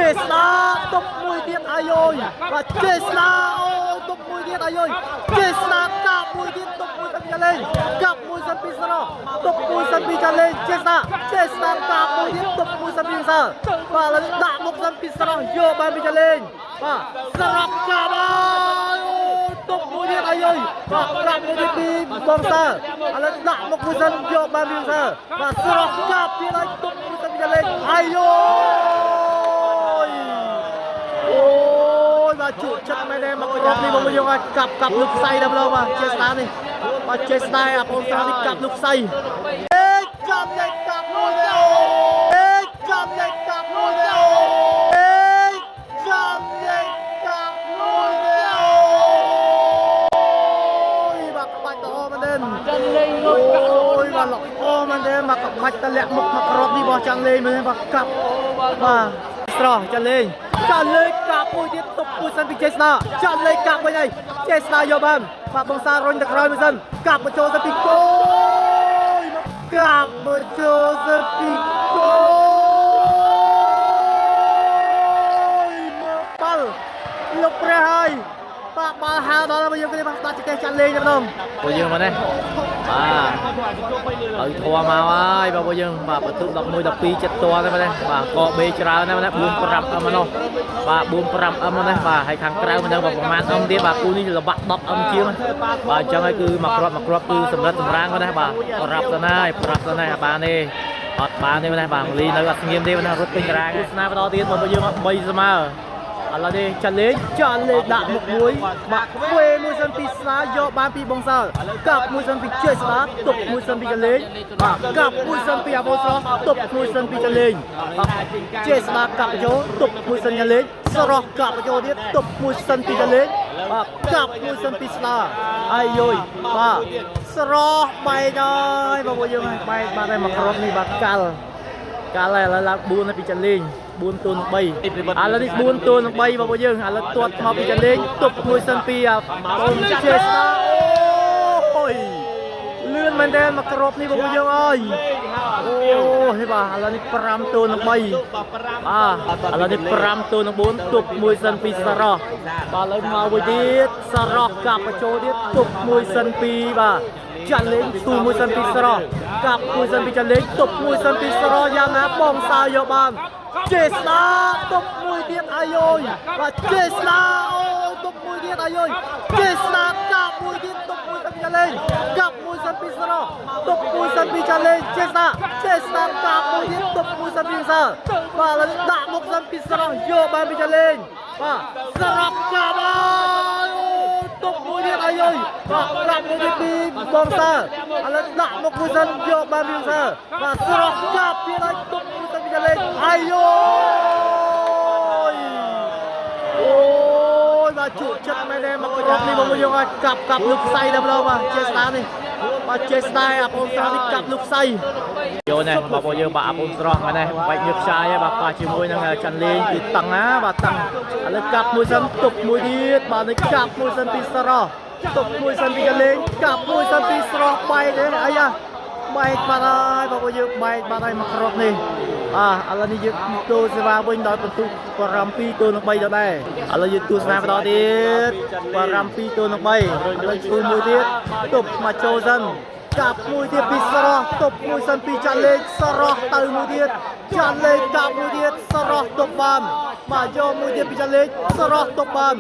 ចេស្តាទប់មួយទៀតអាយយបាទចេស្តាអូទប់មួយទៀតអាយយចេស្តាកាប់មួយទៀតទប់មួយសិនចាលេងកាប់មួយសិនពីស្រស់ទប់មួយសិនពីចាលេងចេស្តាចេស្តាកាប់មួយទៀតទប់មួយសិនពីសើបាទឥឡូវដាក់មុខសិនពីស្រស់យកបានពីចាលេងបាទស្រស់កាប់ហើយអូទប់មួយទៀតអាយយបាទកាប់មួយទៀតពីបងសើឥឡូវដាក់មុខមួយសិនយកបានពីសើបាទស្រស់កាប់ទៀតហើយទប់មួយសិនពីចាលេងអាយយ អូយបាទជក់ចិត្តមែនទេមកគ្រាប់នេះបងប្អូនយើងឲ្យកាប់កាប់លុកសៃដល់ម្ដងបាទចេស្តានេះបាទចេស្តាអាបងស្រានេះកាប់លុកសៃអេចាំលេខកាប់មួយទេអូអេចាំលេខកាប់មួយទេអូអេចាំលេខកាប់មួយទេអូយបាទក្បាច់ល្អមែនទេ ចាន់លេងងើបកាក់ អូយបាទល្អមែនទេមកក្បាច់តលាក់មុខមកគ្រាប់នេះរបស់ចាន់លេងមែនទេបាទកាប់បាទស្រស់ចាន់លេងចាន់លេងកាប់មួយទៀតទប់មួយសិនពីចេស្តាចាន់លេងកាប់វិញហើយចេស្តាយកបានបាទបងសារុញទៅក្រោយមួយសិនកាប់បញ្ចូលសិនពីគោយមកកាប់បញ្ចូលសិនពីគោយមកបាល់លោកព្រះហើយបាទបាល់ហើដល់ហើយយើងគេបាទដាក់ចកេះចាន់លេងតែម្ដងពួកយើងមកនេះបាទ ឲ្យធွာមកហើយបងប្អូនយើងបាទបន្ទុក11 12ចិត្តតហ្នឹងណាបាទកបេច្រើនណាស់ណា4 5 M នោះបាទ4 5 M ណាបាទហើយខាងក្រៅមិនដឹងប្រហែល M ទៀតបាទគូនេះល្បាក់10 M ជាងបាទអញ្ចឹងហើយគឺមកគ្រាប់មកគ្រាប់គឺសម្រិតសម្រាងណាបាទប្រាប់ទៅណាហើយប្រាប់ទៅណាបាទនេះអត់បានទេណាបាទលីនៅអត់ស្ងៀមទេណារត់ពេញតារាងស្នាបន្តទៀតបងប្អូនយើង3ស្មើឥឡូវនេះចាន់លេងចាន់លេងដាក់មុខមួយបាក់វេមួយសិនពីស្លាយកបានពីបងសើកាប់មួយសិនពីជេស្លាទប់មួយសិនពីចាន់លេងបាទកាប់មួយសិនពីអាបូស្រស់ទប់មួយសិនពីចាន់លេងបាទជេស្លាកាប់ចូលទប់មួយសិនចាន់លេងស្រស់កាប់ចូលទៀតទប់មួយសិនពីចាន់លេងបាទកាប់មួយសិនពីស្លាអាយយបាទស្រស់បែកហើយបងប្អូនយើងហើយបែកបាទហើយមកគ្រាប់នេះបាទកាល់កាល់ហើយឥឡូវឡើង4ហើយពីចាន់លេង4ទល់នឹង3ឥឡូវនេះ4ទល់នឹង3បងប្អូនយើងឥឡូវទាត់មកពីចាលេងទប់មួយសិនពីអាបងចេស្តាអូយលឿនមែនតើមកគ្រាប់នេះបងប្អូនយើងអើយអូហេបាទឥឡូវនេះ5ទល់នឹង3បាទឥឡូវនេះ5ទល់នឹង4ទប់មួយសិនពីសារ៉ោះបាទឥឡូវមកមួយទៀតសារ៉ោះកាប់បញ្ចូលទៀតទប់មួយសិនពីបាទចាន់លេងទូមួយសិនពីស្រស់កាប់មួយសិនពីចាន់លេងទប់មួយសិនពីស្រស់យ៉ាងណាបងសើយកបានចេស្តាទប់មួយទៀតអាយយបាទចេស្តាអូទប់មួយទៀតអាយយចេស្តាកាប់មួយទៀតទប់មួយសិនពីចាន់លេងកាប់មួយសិនពីស្រស់ទប់មួយសិនពីចាន់លេងចេស្តាចេស្តាកាប់មួយទៀតទប់មួយសិនពីសើបាទឥឡូវដាក់មុខសិនពីស្រស់យកបានពីចាន់លេងបាទស្រស់កាប់ហើយអូទប់មួយទៀតអាយយបាទកាប់មួយទៀតពីបងសើឥឡូវដាក់មុខមួយសិនយកបានពីសើបាទស្រស់កាប់ទៀតហើយទប់មួយសិនពីចាន់លេងអាយយអូយបាទជក់ចិត្តមែនទេមកគ្រាប់នេះបងប្អូនយើងឲ្យកាប់កាប់លុកសៃដល់ម្ដងបាទចេស្តានេះបាទចេស្តាអាបងស្រស់នេះកាប់លុកសៃយកនេះបងប្អូនយើងបាទអាបងស្រស់ហ្នឹងនេះបាច់ញឹកខ្ចាយបាទប៉ះជាមួយនឹងច័ន្ទលេងគឺតឹងណាបាទតឹងឥឡូវកាប់មួយសិនទប់មួយទៀតបាទនេះកាប់មួយសិនពីស្រស់ទប់មួយសិនពីច័ន្ទលេងកាប់មួយសិនពីស្រស់បែកទេអាយ៉ាបែកបាត់ហើយបងប្អូនយើងបែកបាត់ហើយមកគ្រាប់នេះបាទឥឡូវនេះយើងទូសេវាវិញដោយបន្ទុក7ទល់នឹង3ដដែលឥឡូវយើងទស្សនាបន្តទៀត7ទល់នឹង3ឥឡូវឈូមួយទៀតទប់មកចូលសិនកាប់មួយទៀតពីស្រស់ទប់មួយសិនពីចាន់លេខស្រស់ទៅមួយទៀតចាន់លេខកាប់មួយទៀតស្រស់ទប់បានបាទយកមួយទៀតពីចាន់លេខស្រស់ទប់បាន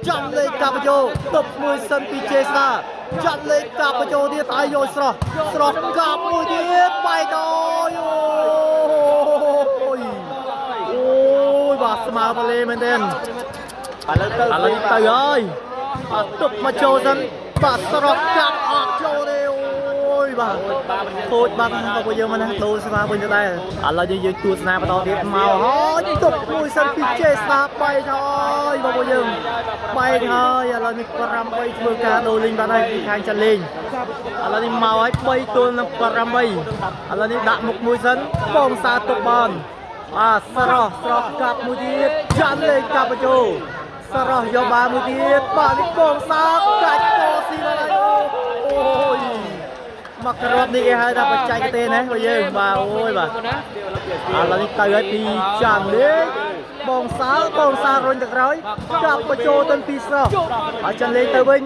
ចាន់លេខកាប់ចូលទប់មួយសិនពីជេស្តាចាន់លេខកាប់បញ្ចូលទៀតហើយយកស្រស់ស្រស់កាប់មួយទៀតបែកអូយអូយអូយបាទស្មើប៉ាលេមែនទេ ឥឡូវទៅ ឥឡូវទៅហើយបាទទប់មកចូលសិនបាទស្រស់កាប់អត់ចូលទេអូយបាទខូចបាត់បងប្អូនយើងមកណាដូរស្មាវិញទៅដែរឥឡូវយើងយើងទស្សនាបន្តទៀតមកហើយទប់មួយសិនពីជេស្តាបែកហើយបងប្អូនយើងបែកហើយឥឡូវនេះ8ធ្វើការដូរលេងបាត់ហើយពីខាងចាន់លេងឥឡូវនេះមកហើយ3ទល់នឹង8ឥឡូវនេះដាក់មុខមួយសិនបងសាទប់បានបាទស្រស់ស្រស់កាប់មួយទៀតចាន់លេងកាប់បញ្ចូល ស្រស់យកបានមួយទៀតបាទនេះកងសាកាច់កស៊ីបានហើយអូយមកគ្រាប់នេះគេហៅថាបច្ចេកទេសណាបើយើងបាទអូយបាទឥឡូវនេះទៅហើយពីចាំលេង បងសាលបងសាលរុញទៅក្រោយចាប់បញ្ចូលទៅពីស្រស់ហើយចាន់លេងទៅវិញ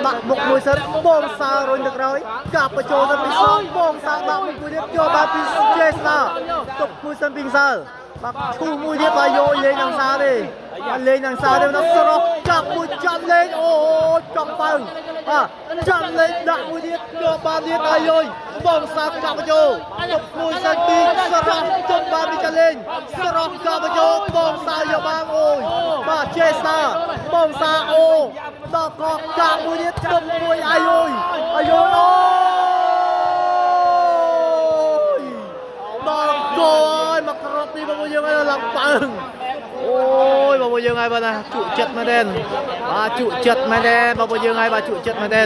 ដាក់មុខមួយសិនបងសាលរុញទៅក្រោយចាប់បញ្ចូលទៅពីស្រស់បងសាលដាក់មុខមួយទៀតយកបានពីជេស្តាទុកមួយសិនពីសាលបាទឈូមួយទៀតបាទយកលេងនឹងសាទេបាទលេងនឹងសាទេដល់ស្រស់ចាប់មួយចាន់លេងអូចង់បើបាទចាន់លេងដាក់មួយទៀតយកបានទៀតអាយយបងសាចាប់បញ្ចូលទុកមួយសិនពីស្រស់ជុំបានពីចាន់លេងស្រស់ចាប់បញ្ចូលបងសាយកបានអូយបាទជេស្តាបងសាអូដល់កកាមួយទៀតទុកមួយអាយយអាយយអូយ ដល់គោហើយមកគ្រាប់នេះបងប្អូនយើងហើយឡើងប៉ើងអូយបងប្អូនយើងហើយបាទណាជក់ចិត្តមែនទេបាទជក់ចិត្តមែនទេបងប្អូនយើងហើយបាទជក់ចិត្តមែនទេឥ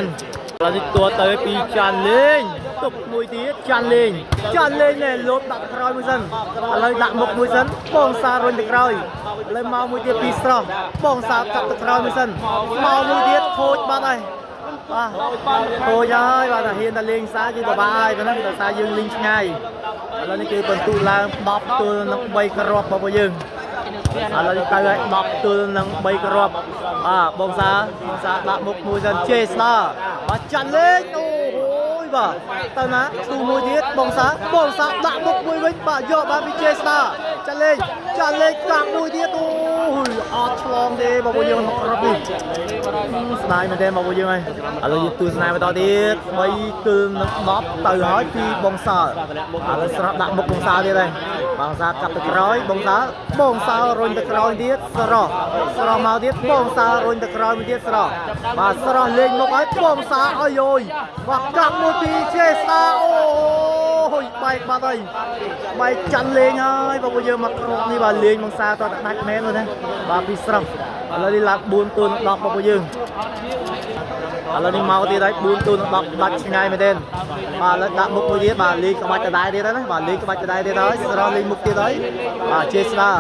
ឡូវនេះតួទៅពីចាន់លេងទុកមួយទៀតចាន់លេងចាន់លេងនេះលោតដាក់ក្រោយមួយសិនឥឡូវដាក់មុខមួយសិនបងសារុញទៅក្រោយឥឡូវមកមួយទៀតពីស្រស់បងសាកាប់ទៅក្រោយមួយសិនមកមួយទៀតខូចបាត់ហើយបាទខូចហើយបាទហ៊ានតែលេងសាគឺពិបាកហើយប៉ុណ្ណឹងដោយសារយើងលេងឆ្ងាយ ឥឡូវនេះគឺបន្ទុឡើង10ទល់នឹង3គ្រាប់បងប្អូនយើងឥឡូវនេះទៅហើយ10ទល់នឹង3គ្រាប់បាទបងសាបងសាដាក់មុខមួយសិនជេស្តាបាទចាន់លេងអូហូយបាទទៅណាស្ទូមួយទៀតបងសាបងសាដាក់មុខមួយវិញបាទយកបានពីជេស្តាចាន់លេងចាន់លេងកាក់មួយទៀតអូយអត់ឆ្លងទេបងប្អូនយើងមកគ្រាប់នេះស្ដាយមែនទេបងប្អូនយើងហើយឥឡូវយើងទស្សនាបន្តទៀត3ទល់នឹង10ទៅហើយពីបងសាឥឡូវស្រស់ដាក់មុខបងសាទៀតហើយបងសាកាប់ទៅក្រោយបងសាបងសារុញទៅក្រោយទៀតស្រស់ស្រស់មកទៀតបងសារុញទៅក្រោយមួយទៀតស្រស់បាទស្រស់លេងមុខហើយបងសាអើយយបាទកាប់មួយពីជេស្តាអូយបែកបាត់ហើយបែកចាន់លេងហើយបងប្អូនយើងមកគ្រាប់នេះបាទលេងបងសាតតែដាច់មែនណាបាទពីស្រស់ឥឡូវនេះឡើង4ទល់10បងប្អូនយើង ឥឡូវនេះមកទៀតហើយ4ទូនឹង10ដាច់ឆ្ងាយមែនទេបាទឥឡូវដាក់មុខមួយទៀតបាទលេងក្បាច់ដដែលទៀតហើយណាបាទលេងក្បាច់ដដែលទៀតហើយស្រស់លេងមុខទៀតហើយបាទជេស្តា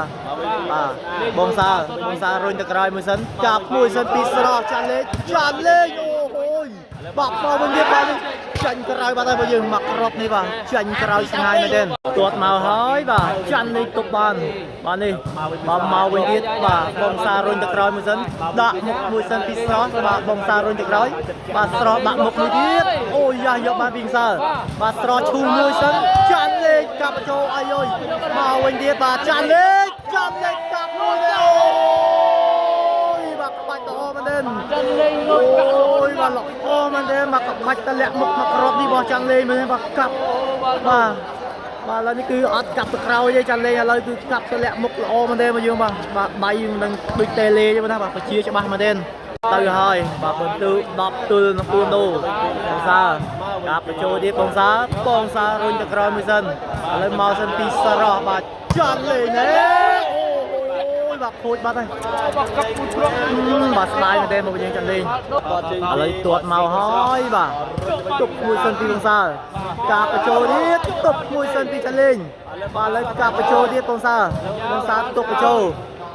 បាទបងសាបងសារុញទៅក្រោយមួយសិនចាប់មួយសិនពីស្រស់ចាន់លេងចាន់លេងអូហូយបាក់មកវិញទៀតបាទនេះចាញ់ក្រោយបាទហើយបើយើងមកគ្រាប់នេះបាទចាញ់ក្រោយឆ្ងាយមែនទេទាត់មកហើយបាទចាន់លេងទប់បានបាទនេះបាទមកវិញទៀតបាទបងសារុញទៅក្រោយមួយសិនដាក់មុខមួយសិនពីស្រស់បាទបងសារុញទៅក្រោយបាទស្រស់ដាក់មុខមួយទៀតអូយយ៉ាយកបានពីងសើបាទស្រស់ឈូមួយសិនចាន់លេងកាប់ចូលអាយយមកវិញទៀតបាទចាន់លេងចាន់លេងកាប់មួយទៀតអូយបាទក្បាច់ល្អមែនទេ ចាន់លេងងើបកាក់ អូយបាទល្អមែនទេមកក្បាច់តលាក់មុខមកគ្រាប់នេះរបស់ចាន់លេងមែនទេបាទកាប់បាទបាទឥឡូវនេះគឺអត់កាប់ទៅក្រោយទេចាន់លេងឥឡូវគឺកាប់តលាក់មុខល្អមែនទេមកយើងបាទបាទដៃនឹងដូចតេលេទេណាបាទបជាច្បាស់មែនទេទៅហើយបាទបន្ទូ10ទល់នឹង4ដូបងសាកាប់បញ្ចូលទៀតបងសាបងសារុញទៅក្រោយមួយសិនឥឡូវមកសិនពីសរោះបាទចាន់លេងហេអូយបាទខូចបាត់ហើយ បាទកាប់មួយគ្រាប់ បាទស្ដាយមែនទេមកយើងចាន់លេងឥឡូវទាត់មកហើយបាទទុកមួយសិនពីបងសាកាបញ្ចូលទៀតទុកមួយសិនពីចាន់លេងបាទឥឡូវកាបញ្ចូលទៀតបងសាបងសាទុកបញ្ចូល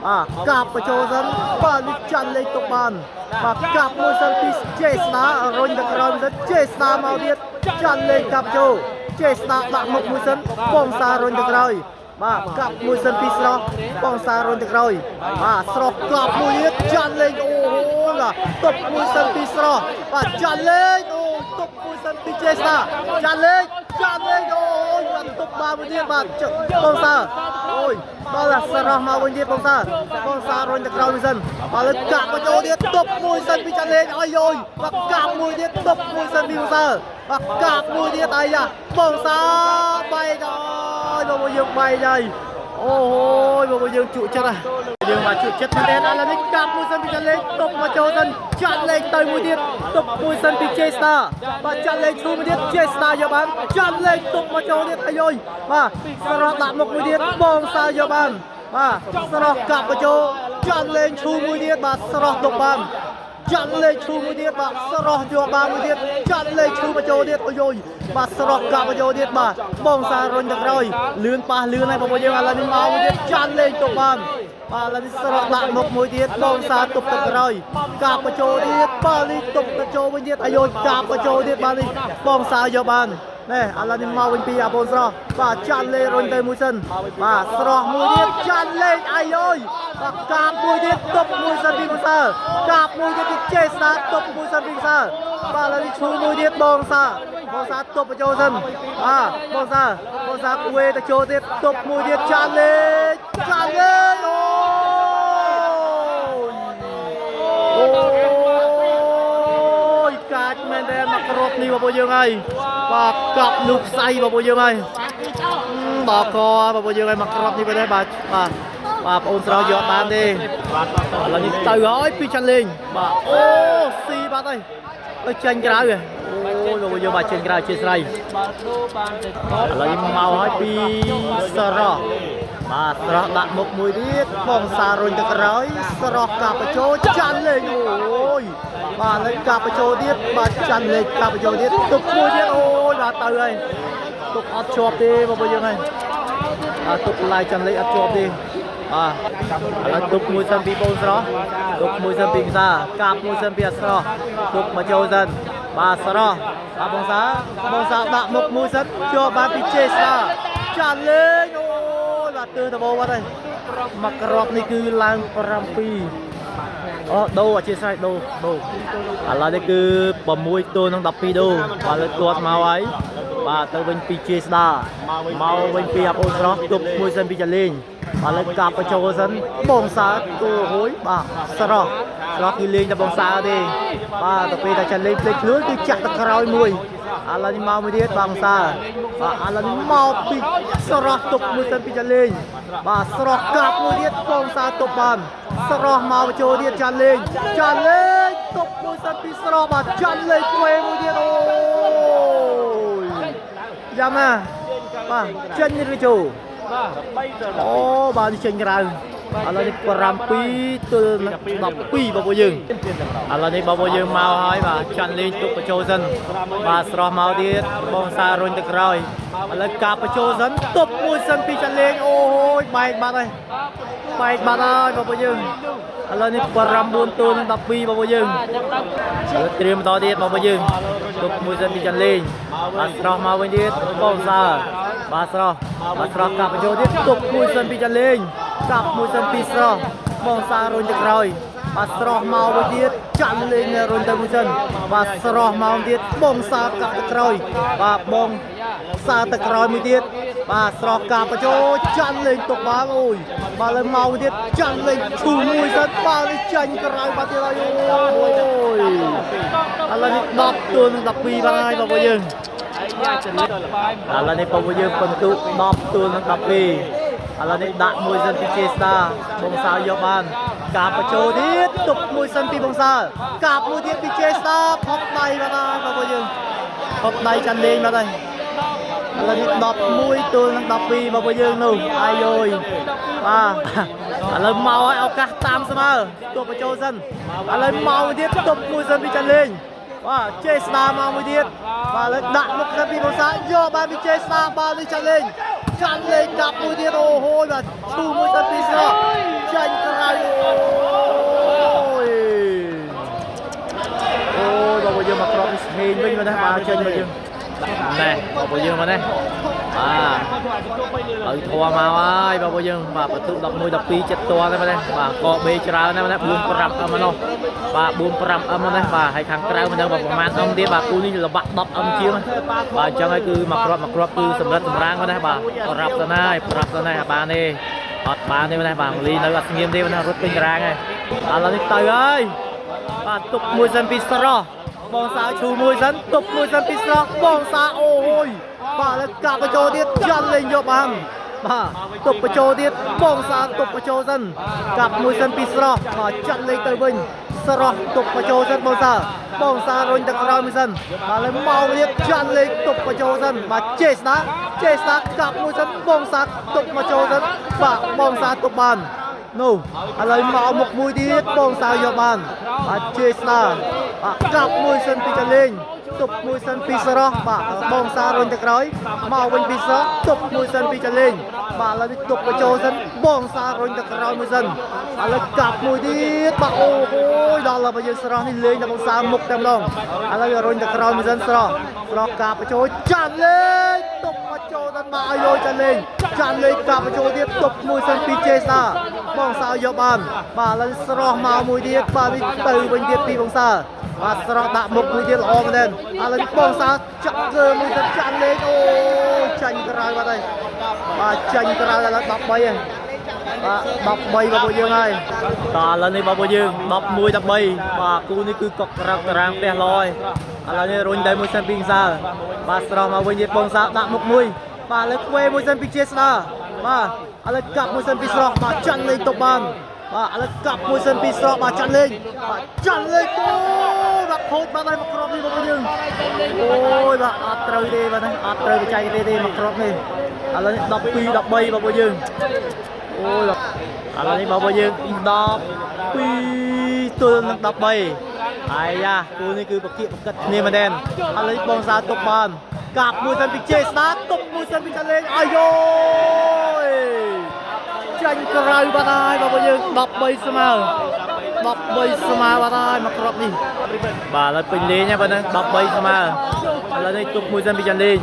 បាទកាបញ្ចូលសិនបាទនេះចាន់លេងទុកបានបាទកាប់មួយសិនពីជេស្តារុញទៅក្រោយមួយសិនជេស្តាមកទៀតចាន់លេងកាប់ចូលជេស្តាដាក់មុខមួយសិនបងសារុញទៅក្រោយបាទកាប់មួយសិនពីស្រស់បងសារុញទៅក្រោយបាទស្រស់កាប់មួយទៀតចាន់លេងអូហូបាទទុកមួយសិនពីស្រស់បាទចាន់លេងអូទុកមួយសិនពីជេស្តាចាន់លេងចាន់លេងអូយបាទទុកបានមួយទៀតបាទបងសាអូយដល់ស្រស់មកវិញទៀតបងសាបងសារុញទៅក្រោយមួយសិនបាទលើកាប់មកចូលទៀតទុកមួយសិនពីចាន់លេងអើយយបាទកាប់មួយទៀតទុកមួយសិនពីបងសាបាទកាប់មួយទៀតអាយ៉ាបងសាបែកហើយបងប្អូនយើងបែកហើយអូហូយបងប្អូនយើងជក់ចិត្តហ่ะយើងបាទជក់ចិត្តមែនទេឥឡូវនេះកាប់មួយសិនពីចាន់លេងទុកមកចូលសិនចាន់លេងទៅមួយទៀតទុកមួយសិនពីជេស្តាបាទចាន់លេងឈូមួយទៀតជេស្តាយកបានចាន់លេងទុកមកចូលទៀតអាយយបាទស្រស់ដាក់មុខមួយទៀតបងសាយកបានបាទស្រស់កាប់មកចូលចាន់លេងឈូមួយទៀតបាទស្រស់ទុកបានចាន់លេងឈូមួយទៀតបាទស្រស់យកបានមួយទៀតចាន់លេងឈូមកចូលទៀតអូយយបាទស្រស់កាប់មកចូលទៀតបាទបងសារុញទៅក្រោយលឿនប៉ះលឿនហើយបងប្អូនយើងឥឡូវនេះមកមួយទៀតចាន់លេងទុកបានបាទឥឡូវនេះស្រស់ដាក់មុខមួយទៀតបងសាទុកទៅក្រោយកាប់មកចូលទៀតបាទនេះទុកទៅចូលវិញទៀតអាយយកាប់មកចូលទៀតបាទនេះបងសាយកបាន នេះឥឡូវនេះមកវិញពីអាបូនស្រស់បាទចាន់លេរុញទៅមួយសិនបាទស្រស់មួយទៀតចាន់លេអាយអើយបាទកាបមួយទៀតទប់មួយសិនពីមសាកាបមួយទៀតពីចេស្តាទប់មួយសិនពីមសាបាទឥឡូវនេះឈូមួយទៀតបងសាបងសាទប់បញ្ចូលសិនបាទបងសាបងសាគួយទៅចូលទៀតទប់មួយទៀតចាន់លេចាន់លេអូ អូយកាចមែនទេមកគ្រាប់នេះបងប្អូនយើងហើយបាទកប់លូកស្អីបងប្អូនយើងហើយបកបងប្អូនយើងហើយមកគ្រាប់នេះមែនទេបាទបាទបាទបងប្អូនស្រស់យកបានទេឥឡូវនេះទៅហើយពីចាន់លេងបាទអូស៊ីបាត់ហើយទៅចេញក្រៅអូយបងប្អូនយើងបាទចេញក្រៅជាស្រ័យ បាល់ដូបានទៅ ឥឡូវនេះមកហើយពីស្រស់បាទស្រស់ដាក់មុខមួយទៀតបងសាររុញទៅក្រោយស្រស់កាប់បញ្ចូលចាន់លេងអូយបាទលេងកាប់បញ្ចូលទៀតបាទចាន់លេងកាប់បញ្ចូលទៀតទុកមួយទៀតអូយបាទទៅហើយទុកអត់ជាប់ទេបងប្អូនយើងហើយបាទទុកឡាយចាន់លេងអត់ជាប់ទេបាទឥឡូវទុកមួយសិនពីបងស្រស់ទុកមួយសិនពីខ្សាកាប់មួយសិនពីអស្រស់ទុកមកចូលសិនបាទស្រស់បាទបងសាបងសាដាក់មុខមួយសិនជាប់បាទពីជេស្តាចាន់លេងអូយបាទទើដបោបាត់ហើយមកក្របនេះគឺឡើង7អូដូអធិស្ឋានដូដូឥឡូវនេះគឺ6ទល់នឹង12ដូបាទលើទាត់មកហើយបាទទៅវិញពីជេស្តាមកវិញពីអាអូនស្រស់ទប់មួយសិនពីចាលេងបាទលើកាប់បញ្ចូលសិនបងសាគូហួយបាទស្រស់ស្រស់គឺលេងតែបងសាទេបាទទៅពេលតែចាលេងភ្លេចខ្លួនគឺចាក់ទៅក្រោយមួយឥឡូវនេះមកមួយទៀតបងសាបាទឥឡូវនេះមកពីស្រស់ទប់មួយសិនពីចាលេងបាទស្រស់កាប់មួយទៀតបងសាទប់បានស្រស់មកបញ្ចូលទៀតចាលេងចាលេងទប់មួយសិនពីស្រស់បាទចាលេងខ្វេមួយទៀតអូយយ៉ាងណាបាទចេញឬចូល បាទ អូបាទនេះចេញក្រៅឥឡូវនេះ7ទល់នឹង12បងប្អូនយើងឥឡូវនេះបងប្អូនយើងមកហើយបាទចាន់លេងទុកបញ្ចូលសិនបាទស្រស់មកទៀតបងសារុញទៅក្រោយឥឡូវកាប់បញ្ចូលសិនទប់មួយសិនពីចាន់លេងអូយបែកបាត់ហើយបែកបាត់ហើយបងប្អូនយើងឥឡូវនេះ9ទល់នឹង12បងប្អូនយើងឥឡូវត្រៀមបន្តទៀតបងប្អូនយើងទុកមួយសិនពីចាន់លេងបាទស្រស់មកវិញទៀតបងសាបាទស្រស់បាទស្រស់កាប់បញ្ចូលទៀតទុកមួយសិនពីចាន់លេងកាប់មួយសិនពីស្រស់បងសារុញទៅក្រោយបាទស្រស់មកវិញទៀតចាន់លេងរុញទៅមួយសិនបាទស្រស់មកទៀតបងសាកាប់ទៅក្រោយបាទបងសាទៅក្រោយមួយទៀតបាទស្រស់កាប់បញ្ចូលចាន់លេងទុកបានអូយបាទលើមកទៀតចាន់លេងឈូមួយសិនបាទនេះចាញ់ក្រៅបាទទៀតហើយអូយឥឡូវនេះ10ទល់នឹង12បាទហើយបងប្អូនយើង អាចចលិតបាយ ឥឡូវនេះបងប្អូនយើងពិន្ទុ10ទល់នឹង12ឥឡូវនេះដាក់មួយសិនពីជេស្តាបងសាយកបានកាបបញ្ចូលទៀតទុកមួយសិនពីបងសាកាបមួយទៀតពីជេស្តាផុកដៃបាទហើយបងប្អូនយើងផុកដៃចាន់លេងបាទហើយឥឡូវនេះ11ទល់នឹង12បងប្អូនយើងនោះអាយយបាទឥឡូវមកឲ្យឱកាសតាមស្មើទុកបញ្ចូលសិនឥឡូវមកមួយទៀតទុកមួយសិនពីចាន់លេងបាទជេស្តាមកមួយទៀតបាទឥឡូវដាក់មុខសិនពីបងសាយកបានពីជេស្តាបាទនេះចាន់លេងចាន់លេងកាប់មួយទៀតអូហូយបាទឈូមួយសិនពីស្រស់ចាញ់ក្រៅអូយអូយបងប្អូនយើងមកក្របនេះស្ហេងវិញបាទណាបាទចេញមកយើងណែបងប្អូនយើងមកណាបាទ ឲ្យធွာមកហើយបងប្អូនយើងបាទបន្ទុក11 12ចិត្តតហ្នឹងណាបាទកបេច្រើនណាស់ណា4 5 M នោះបាទ4 5 M ណាបាទហើយខាងក្រៅមិនដឹងប្រហែល M ទៀតបាទគូនេះល្បាក់10 M ជាងបាទអញ្ចឹងហើយគឺមកគ្រាប់មកគ្រាប់គឺសម្រិតសម្រាំងណាបាទប្រាប់ទៅណាហើយប្រាប់ទៅណាបាទនេះអត់បានទេណាបាទលីនៅអត់ស្ងៀមទេណារត់ពេញតារាងហើយឥឡូវនេះទៅហើយបាទទុកមួយសិនពីស្រស់បងសាឈូមួយសិនទុកមួយសិនពីស្រស់បងសាអូយបាទឥឡូវកាប់បញ្ចូលទៀតចាន់លេងយកបានបាទទុកបញ្ចូលទៀតបងសាទុកបញ្ចូលសិនកាប់មួយសិនពីស្រស់បាទចាន់លេងទៅវិញស្រស់ទុកបញ្ចូលសិនបងសាបងសារុញទៅក្រោយមួយសិនបាទឥឡូវមកទៀតចាន់លេងទុកបញ្ចូលសិនបាទចេស្តាចេស្តាកាប់មួយសិនបងសាទុកមកចូលសិនបាទបងសាទុកបាននោះឥឡូវមកមុខមួយទៀតបងសាយកបានបាទចេស្តាបាទកាប់មួយសិនពីចាលេង ទប់មួយសិនពីស្រស់បាទបងសាររុញទៅក្រោយមកវិញពីស្រស់ទប់មួយសិនពីចាលេងបាទឥឡូវនេះទប់បញ្ចូលសិនបងសាររុញទៅក្រោយមួយសិនឥឡូវកាប់មួយទៀតបាទអូហូយដល់ហើយបើយើងស្រស់នេះលេងដល់បងសារមុខតែម្ដងឥឡូវរុញទៅក្រោយមួយសិនស្រស់ស្រស់កាប់បញ្ចូលចាលេងទប់បញ្ចូលដល់បាទអាយចាលេងចាលេងកាប់បញ្ចូលទៀតទប់មួយសិនពីជេសាបងសារយកបានបាទឥឡូវស្រស់មកមួយទៀតបាទនេះទៅវិញទៀតពីបងសារបាទស្រស់ដាក់មុខមួយទៀតល្អមែនទែនឥឡូវបងសារចាក់កើមួយសិនចាលេងអូចាញ់ក្រៅបាត់ហើយបាទចាញ់ក្រៅឥឡូវ13ហើយបាទ13បងប្អូនយើងហើយតឥឡូវនេះបងប្អូនយើង11 13បាទគូនេះគឺកុកក្រៅតារាងផ្ទះល្អហើយឥឡូវនេះរុញទៅមួយសិនពីងសាលបាទស្រស់មកវិញទៀតបងសារដាក់មុខមួយបាទឥឡូវខ្វេមួយសិនពីជាស្ដាបាទឥឡូវកាប់មួយសិនពីស្រស់បាទចាន់លេងទៅបានបាទឥឡូវកាប់មួយសិនពីស្រស់បាទចាន់លេងបាទចាន់លេងអូបាទខូចបាត់ហើយមកគ្រាប់នេះបងប្អូនយើងអូយបាទអត់ត្រូវទេបាទអត់ត្រូវបច្ចេកទេសទេមកគ្រាប់នេះឥឡូវនេះ12 13បងប្អូនយើងអូយឥឡូវនេះបងប្អូនយើង12ទល់នឹង13អាយ៉ាគូនេះគឺបកិបកិតគ្នាមែនទេឥឡូវបងសាទប់បានកាប់មួយសិនពីជេស្ដាទប់មួយសិនពីចាលេងអាយយចាញ់ក្រៅបាត់ហើយបងប្អូនយើង13ស្មើ13ស្មើបាត់ហើយមកគ្រាប់នេះបាទឥឡូវពេញលេងហើយបាទ13ស្មើឥឡូវនេះទប់មួយសិនពីចាលេង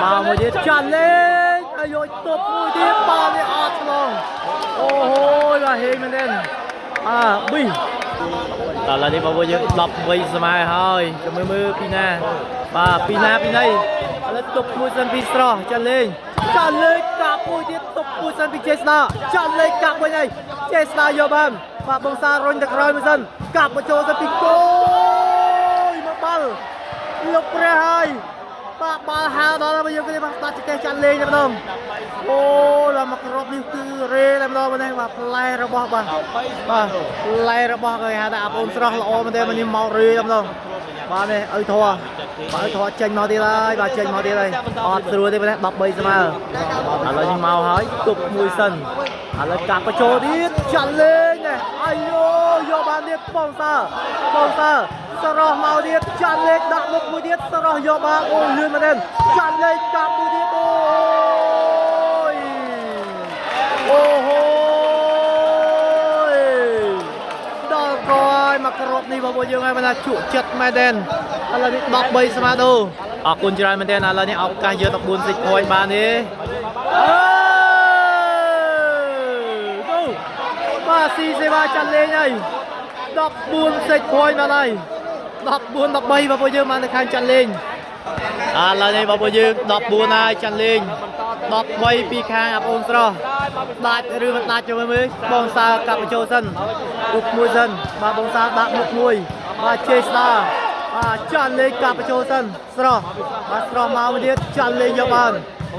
មកមួយទៀតចាលេងអាយយទប់មួយទៀតបាទនេះអត់ឆ្លងអូហូយបាទហេងមែនទេអាប៊ីតឥឡូវនេះបងប្អូនយើង13ស្មើហើយចាំមើលមើលពីណាបាទពីណាពីណីឥឡូវទប់មួយសិនពីស្រស់ចាលេងចាលេងកាប់មួយទៀតទប់មួយសិនពីចេស្ដាចាលេងកាប់វិញហើយចេស្ដាយកបានបាទបងសាររុញទៅក្រោយមួយសិនកាប់បញ្ចូលសិនពីគោយមកបាល់លោកព្រះហើយបាទបាល់ហើដល់ហើយយើងគេបាទដាច់ចកេះចាលេងតែម្ដងអូដល់មកគ្រាប់នេះគឺរេតែម្ដងនេះបាទផ្លែរបស់បាទបាទផ្លែរបស់គេហៅថាអាបងស្រស់ល្អមែនទេនេះមករេតែម្ដងបាទនេះឲ្យធေါ်បាទឲ្យធေါ်ចេញមកទៀតហើយបាទចេញមកទៀតហើយអត់ស្រួលទេបាទ13ស្មើឥឡូវនេះមកហើយគប់មួយសិនឥឡូវកាប់បញ្ចូលទៀតចាន់លេងនេះអាយយោយកបានទៀតបងសើបងសើស្រស់មកទៀតចាន់លេងដាក់មុខមួយទៀតស្រស់យកបានអូលឿនមែនទេចាន់លេងកាប់មួយទៀតអូយអូហូយដល់កយមកគ្រាប់នេះបងប្អូនយើងហើយមិនថាជក់ចិត្តមែនទេឥឡូវនេះ13ស្មើដូអរគុណច្រើនមែនទេឥឡូវនេះឱកាសយក14សិច point បានទេអើទៅបាទស៊ីសេវាចាន់លេងហើយ14សិច point បានហើយ14 13បងប្អូនយើងបានទៅខាងចាន់លេងឥឡូវនេះបងប្អូនយើង14ហើយចាន់លេង13ពីខាងអាបងអូនស្រស់ដាច់ឬមិនដាច់ចូលមើលបងសើកាប់បញ្ចូលសិនមុខមួយសិនបាទបងសើដាក់មុខមួយបាទជេស្ដាបាទចាន់លេងកាប់បញ្ចូលសិនស្រស់បាទស្រស់មកមួយទៀតចាន់លេងយកបាន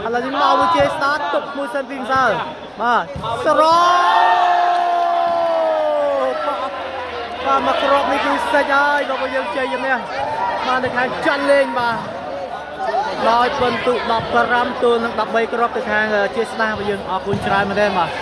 ឥឡូវនេះមកមួយជេស្ដាទុកមួយសិនពីម្សិលបាទស្រស់បាទមកគ្រាប់នេះគឺសាច់ហើយបងប្អូនយើងជ័យជំនះបានទៅខាងចាន់លេងបាទដោយពិន្ទុ15ទល់នឹង13គ្រាប់ទៅខាងជាស្ដារបស់យើងអរគុណច្រើនមែនទេបាទ។